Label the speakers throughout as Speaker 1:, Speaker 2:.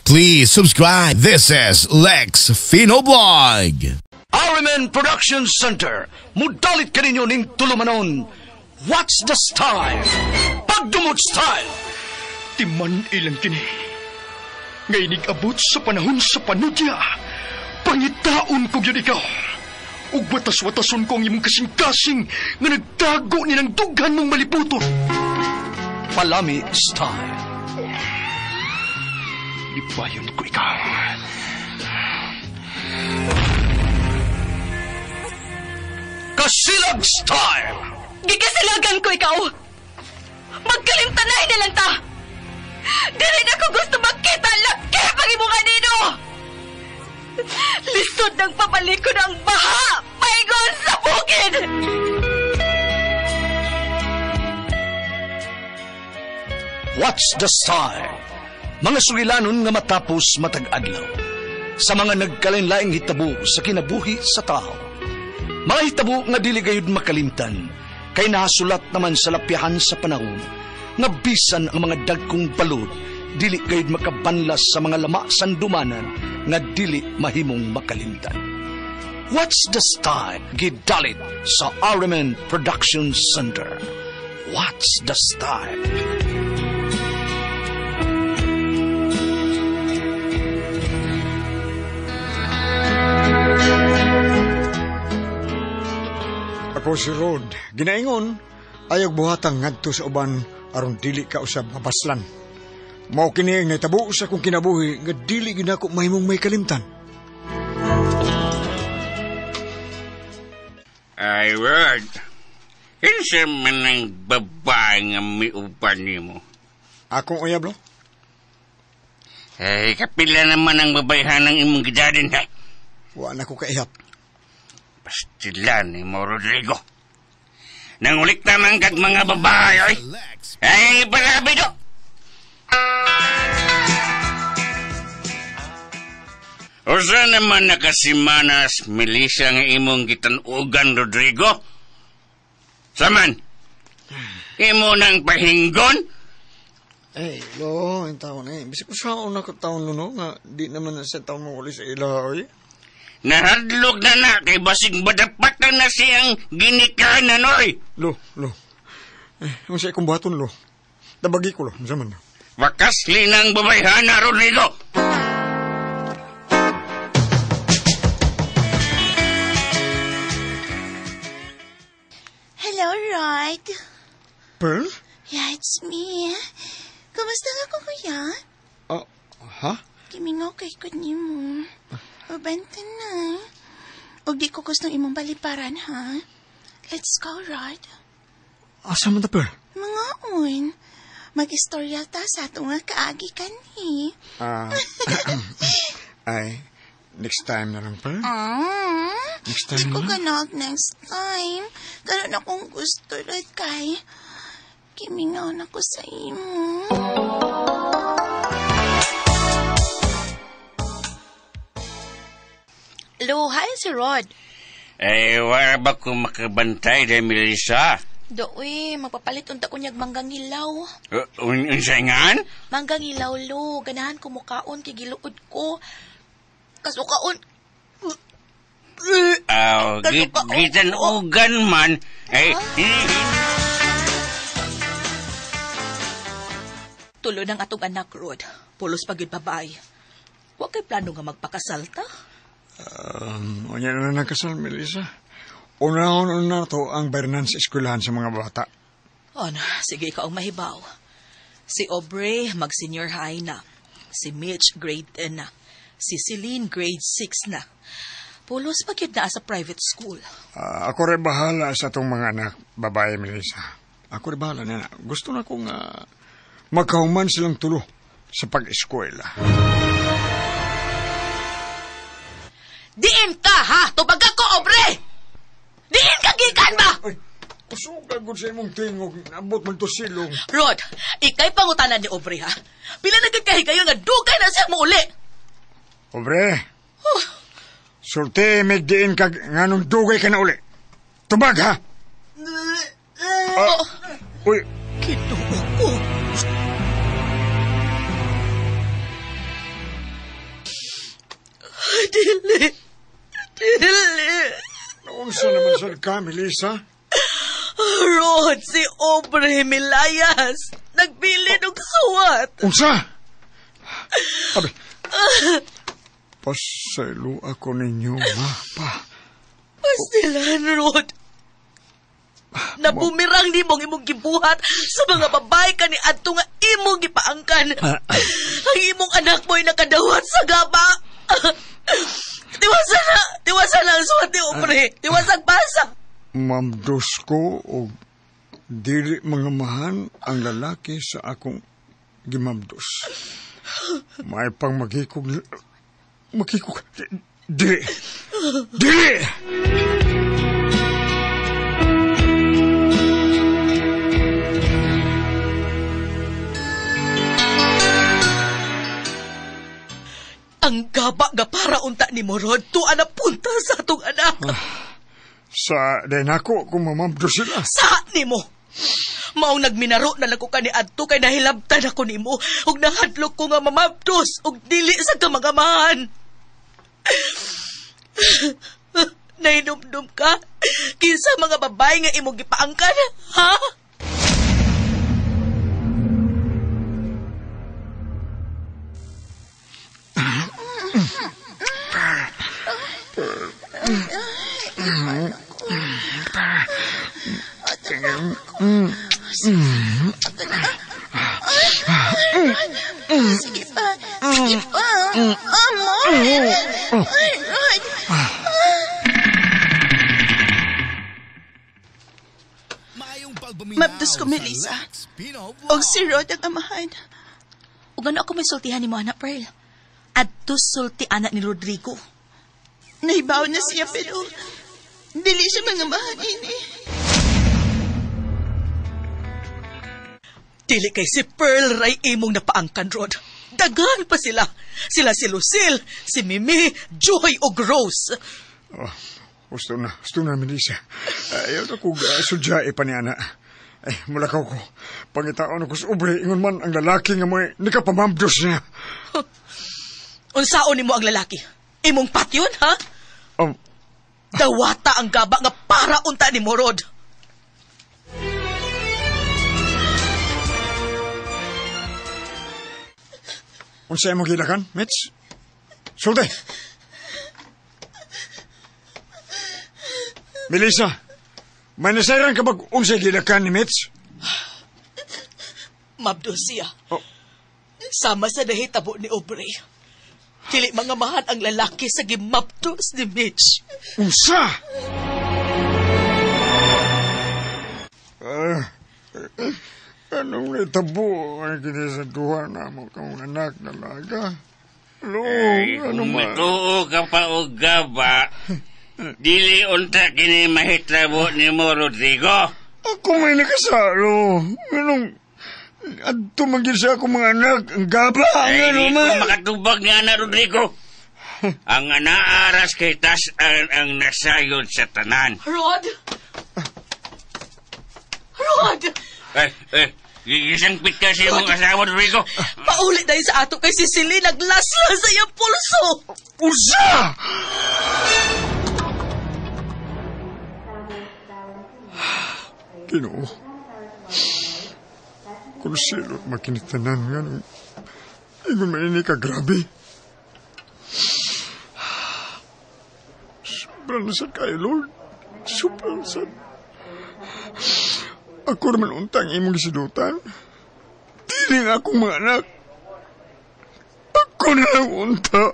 Speaker 1: Please subscribe. This is Lex Fino Blog.
Speaker 2: RMN Production Center, mudalit kaninyo ning tulumanon. What's the style? Pagdumot style!
Speaker 3: Timan ilang kini. Ngay abot sa panahon sa panudya. Pangitaon ko gyud ikaw. Ug watas-watason ko ang imong kasing-kasing nga nagtago ni ng dughan mong malibuton.
Speaker 2: Palami style.
Speaker 3: Ibayon ko ikaw.
Speaker 2: Kasilag style!
Speaker 4: Gikasilagan ko ikaw! Magkalimtanay na lang ta! Dili na ko gusto magkita laki pag imong kanino! Lisod ng pabalik ko ng baha! Paingon sa bukid!
Speaker 2: What's the style? Mga sugilanon nga matapos matag-adlaw. Sa mga nagkalain-laing hitabo sa kinabuhi sa tao. Mga hitabo nga dili gayud makalimtan, kay nahasulat naman sa lapyahan sa panahon, nga bisan ang mga dagkong balod, dili gayud makabanlas sa mga lama sandumanan nga dili mahimong makalimtan. What's the style? Gidalit sa RMN Production Center. What's the style?
Speaker 3: Ako si Rod. Ginaingon, ayaw buhatang ngadto sa uban aron dili ka usab mabaslan. Mao kini ang nahitabo sa akong kinabuhi nga dili gyud nako mahimong may kalimtan.
Speaker 5: Ay, Rod. Kinsa man ang babae nga miuban nimo?
Speaker 3: Akong uyab, lo?
Speaker 5: Ay, kapila naman ang babayhan ng imong gidadin, ha?
Speaker 3: Wa na ko kaihap.
Speaker 5: Pastilan ni mo, Rodrigo. Nangulik naman kag mga babae, ay. Ay, palabi do! Usa naman nakasimanas, Melissa nga imong gitanugan, Rodrigo? Saman, imo nang pahinggon?
Speaker 3: Ay, lo, ang taon na eh. Bisag ko saan na ko taon, no, nga di naman na sa taon mo uli sa ila, oy.
Speaker 5: Nahadlok na na, kay basig madapatan na siyang ginikanan, oy.
Speaker 3: Lo, lo. Eh, ang siya akong buhaton, lo. Tabagi ko, lo. Saman na.
Speaker 5: Wakas linang babayhana, Rodrigo.
Speaker 6: Hello, Rod.
Speaker 3: Pearl?
Speaker 6: Yeah, it's me. Kumusta nga ko, kuya?
Speaker 3: Ha?
Speaker 6: Kimingaw kay ko nimo. Uban ka na. Og di ko gustong imong baliparan, ha? Let's go, Rod.
Speaker 3: Asa man ta, Pearl?
Speaker 6: Mga un. Mag-istorya ta sa atong nga kaagi kanhi.
Speaker 3: Ay, next time na lang, Pearl. Next
Speaker 6: Di
Speaker 3: time
Speaker 6: ko
Speaker 3: na lang.
Speaker 6: ganag next time. Karon akong gusto, Rod, kay kimingaw na ko sa imo.
Speaker 4: Lo, hi si Rod.
Speaker 5: Eh, wala ba ko makabantay dahil Melissa?
Speaker 4: Doy, magpapalit unta ko niyag manggang hilaw.
Speaker 5: Unsa ngan?
Speaker 4: Manggang hilaw, lo. Ganahan ko mukaon kay giluod ko. Kasukaon.
Speaker 5: Aw, gitan-ugan man. Ay,
Speaker 4: Tulo ng atong anak, Rod. Pulos pag yun babae. Wa kay plano nga magpakasal ta?
Speaker 3: Unya na nagkasal, Melissa. Unahon na to ang bayranan sa eskwelahan sa mga bata.
Speaker 4: Ano, sige ikaw ang mahibaw. Si Aubrey, mag-senior high na. Si Mitch, grade 10 na. Si Celine, grade 6 na. Pulos pag yun na sa private school.
Speaker 3: Ako rin bahala sa itong mga anak, babae, Melissa. Ako rin bahala na. Gusto na kong magkahuman silang tulo sa pag-eskwela.
Speaker 4: Diin ka, ha? Tubag ako, Aubrey! Diin ka, gikan ba?
Speaker 3: Ay, kusog agad sa imong tingog. Nabot man to silong.
Speaker 4: Rod, ikay pangutanan ni Aubrey, ha? Pila nagkakahigayon nga dugay na siya mo uli.
Speaker 3: Aubrey, sulti, migdiin ka nganong dugay ka na uli. Tubag, ha? Uy,
Speaker 4: Kinuo ko. Dili. Dili.
Speaker 7: Naunsa naman sa ka, Melissa?
Speaker 4: Rod, si Aubrey Milayas. Nagbili og suwat.
Speaker 7: Unsa? Abi, pasaylo ako ninyo, ma, pa.
Speaker 4: Pastilan, Rod. Nabumirang ni mong imong gibuhat sa mga babae ka ni adto nga imong gipaangkan. Ang imong anak mo'y nakadawat sa gaba. Tiwasan na, tiwasan na ang suwat ni Aubrey. Tiwasan pasa.
Speaker 7: Mamdos ko o dili mga mahan ang lalaki sa akong gimamdos. May pang magikog... Magikog... Dili! Dili!
Speaker 4: Ang gaba nga para unta ni Morod, tuwa na punta sa atong anak.
Speaker 7: Sa din ako kung mamamdos sila.
Speaker 4: Sa nimo! Maong nagminaro na lang ko kani adto kay nahilabtan ako nimo ug nahadlok ko nga mamabdos ug dili sa kamagamahan. Nahinumdum ka? Kinsa mga babae nga imong gipaangkan, ha?
Speaker 6: Sige pa. Sige pa. Amor. Ay, Rod. Mabdos ko, Melissa. Og si Rod ang amahan.
Speaker 4: Ug ano ako may sultihan ni mo, anak Pearl? Adto sulti anak ni Rodrigo.
Speaker 6: Nahibaw na siya pero dili siya mga mahan ini.
Speaker 4: Dili kay si Pearl ray imong napaangkan, Rod. Daghan pa sila. Sila si Lucille, si Mimi, Joy o Rose.
Speaker 7: Oh, gusto na, Melissa. Ayaw na kong sudyae pa ni ana. Ay, mulakaw ko. Pangitaon ako sa ubre, ingon man ang lalaki nga may nakapamamdos niya.
Speaker 4: Unsaon nimo ang lalaki? Imong patyon, ha? Dawata ang gaba nga para unta ni Morod.
Speaker 7: Unsa imong gilakan, Mitch? Sulti! Melissa, may nasayran ka bag unsay gilakan ni Mitch?
Speaker 4: Mabdos siya.
Speaker 7: Oh.
Speaker 4: Sama sa nahitabo ni Aubrey. Dili mga mahan ang lalaki sa gimabdos ni Mitch.
Speaker 7: Unsa? Anong nitabo ang kinisaduhan na mo kang anak na laga? Lo, ano
Speaker 5: Kung
Speaker 7: man?
Speaker 5: matuo ka pa o gaba, dili unta kini mahitrabo ni mo, Rodrigo.
Speaker 7: Ako may nakasalo. Anong... Adto man gyud sa akong mga anak, ang gaba, ang
Speaker 5: Ay,
Speaker 7: ano
Speaker 5: di ko
Speaker 7: man.
Speaker 5: makatubag nga na, Rodrigo. Ang anaaras kay tas-an ang nasayod sa tanan.
Speaker 4: Rod! Rod!
Speaker 5: Ay, gisangpit ka sa imong asawa, Rodrigo.
Speaker 4: Paulit na sa ato kay Cecily, naglasla sa iyang pulso.
Speaker 7: Usa! Ginoo, kung silot makinitanan nga nung ingon man ini ka grabe. Sobrang sad kayo, Lord. Sobrang sad. Ako naman untang imong gisidutan. Dili nga akong mga anak. Ako na lang unta.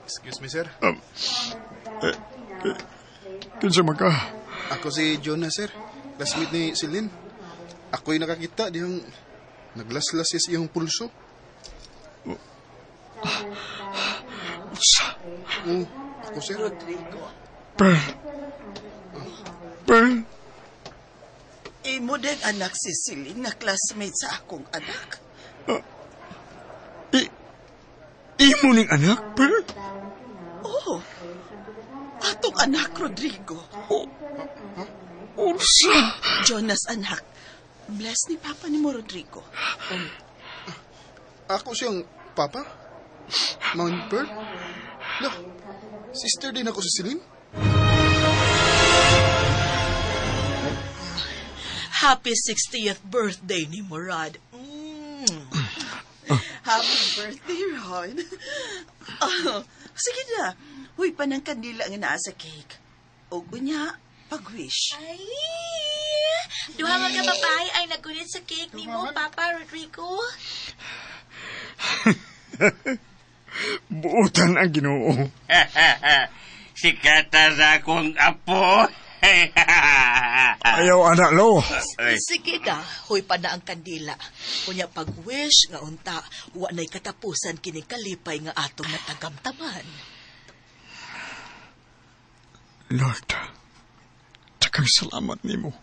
Speaker 8: Excuse me, sir.
Speaker 7: Kinsa man ka?
Speaker 8: Ako si Jonah, sir. Classmate ni Celine. Ako'y nakakita diyang naglaslas siya sa iyang pulso.
Speaker 7: Usa.
Speaker 8: Oh, ako, sir.
Speaker 4: Rodrigo.
Speaker 7: Pearl. Pearl.
Speaker 6: Imo din anak si Celine na classmate sa akong anak.
Speaker 7: Imo ning anak, Pearl?
Speaker 6: Oh, atong anak, Rodrigo.
Speaker 7: Oh, unsa?
Speaker 6: Jonas, anak. Bless ni Papa ni mo, Rodrigo.
Speaker 8: Ako siyang Papa? Mama Pearl? La, sister din ako sa Celine?
Speaker 4: Happy 60th birthday ni Murad. Mm.
Speaker 9: Happy birthday, Rod. Oh, sige na. Huy pa ng kandila nga naa sa cake. O unya, pag-wish.
Speaker 6: Ay! Duha man ka babae ay nagunit sa cake ni mo, Papa Rodrigo.
Speaker 7: Buutan ang Ginoo.
Speaker 5: Sikata sa akong apo.
Speaker 7: Ayaw, anak, lo.
Speaker 4: Sige na, huy pa na ang kandila. Unya pag-wish nga unta, wa na'y katapusan kini kalipay nga atong natagamtaman.
Speaker 7: Lord, takang salamat nimo.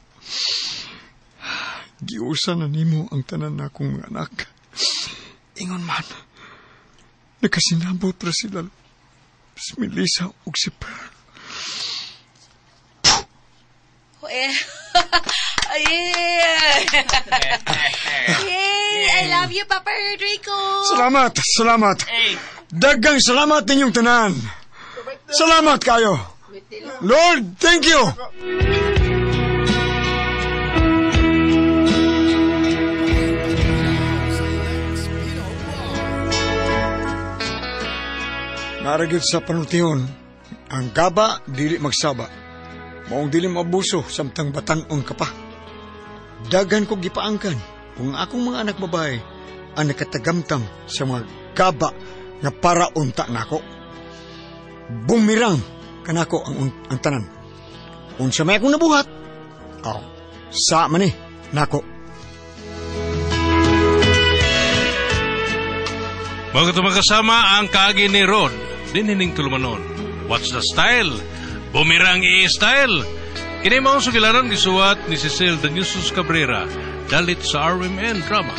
Speaker 7: Giusa na nimo ang tanan na akong mga anak. Ingon man, nakasinabot ra sila si Melissa ug si Pearl.
Speaker 4: Eh. Ay.
Speaker 6: Yay! I love you, Papa Rodrigo.
Speaker 7: Salamat, salamat. Dagang salamat ninyong tanan. Salamat kayo. Lord, thank you. Naragyod sa panultihon, ang gaba dili magsaba. Maong dili maabuso samtang batan-on ka pa. Dagan kog gipaangkan kung akong mga anak babae ang nakatagamtam sa mga gaba nga para unta nako. Bumirang kanako ang tanan. Unsa may akong nabuhat, aw, sa man ni nako.
Speaker 10: Mga kasama ang kaagi ni Rod, dinining tulumanon. What's the style? Bumirang i-style. Kini mao sugilanon gisuwat ni Cecil de Jesus Cabrera, dalit sa RMN Drama.